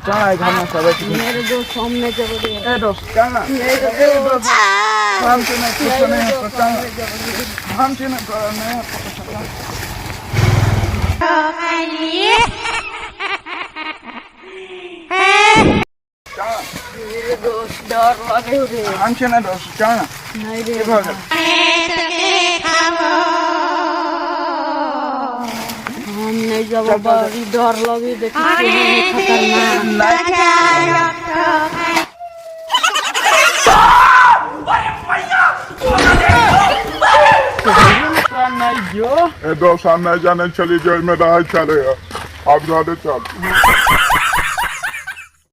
चल आइ घरमे सब बैठ मेरे दोस्त, हम नहीं जब रे। ए दोस्त, चल ना। ए दोस्त, हम से नहीं कुछ नहीं हो, चल ना। हम से नहीं नहीं हो, चल। मेरे दोस्त, डर लगे रे। हम से नहीं दोस्त, चल ना। नहीं रे। की भऽ गेल? हम नहीं जब। चल, चल, चल। बड़ी डर लगे, देखी खतरनाक। नहीं। नहीं जो। ए दोस्त, हम नहि जानै छली जे ओहिमे रहै छलै। आब घरे चल।